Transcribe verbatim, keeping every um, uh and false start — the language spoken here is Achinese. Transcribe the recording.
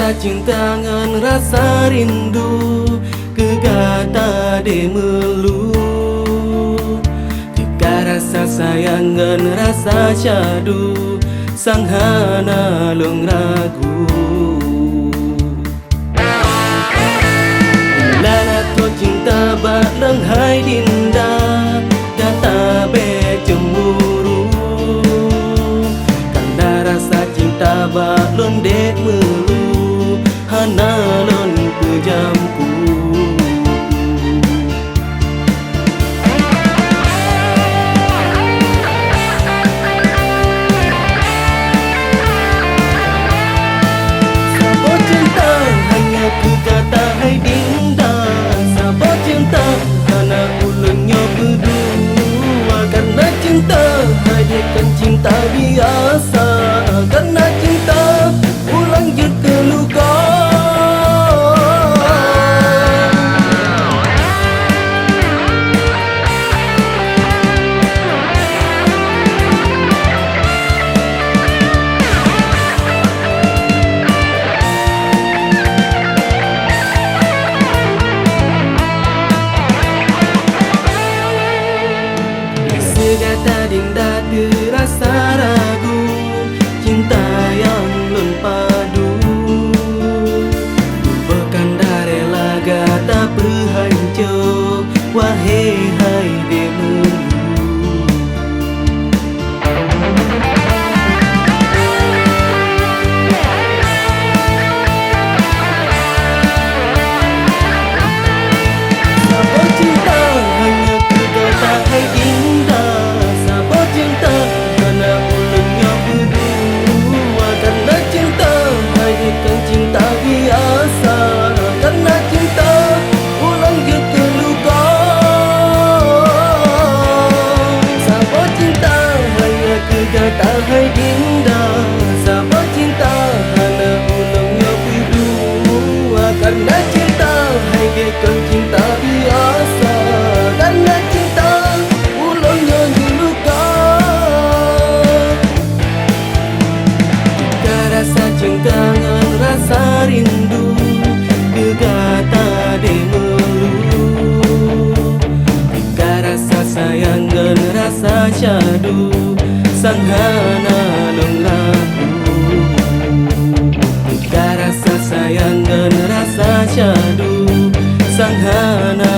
Cinta ngon rasa rindu keu gata deh meulu. Teuka rasa sayang ngon rasa syadu sang hana lôn ragu. Lana ko cinta bak lôn hai dinda, gata bék cemburu. Karna rasa cinta bak lôn deh meulu, hana lôn peujampu. Saboh cinta hanya keu gata hai dinda. Saboh cinta hana ulôn nyoe peudua. Karna cinta hai deh kon cinta biasa. Karna cinta ulôn jeuet keu luka. Meusé gata dinda teurasa ragu, cinta nyang lôn padu. Bahkan daré lagata peuhanco, wahé hai deh meulu. Saboh cinta hanya keu gata hai dinda. Saboh cinta hana ulôn nyoe peudua. Karna cinta hai deh kon cinta biasa. Karna cinta ulôn jeuet keu luka. Saboh cinta hanya keu gata hai dinda. Saboh cinta hana ulôn nyoe peudua. Karna cinta hai deh kon cinta biasa. Karna cinta ulôn nyoe jeuet luka. Teuka rasa cinta ngon rasa rindu keu gata deh meulu. Teuka rasa sayang ngon rasa syadu sang hana lôn ragu. Teuka rasa sayang ngon rasa syadu sang hana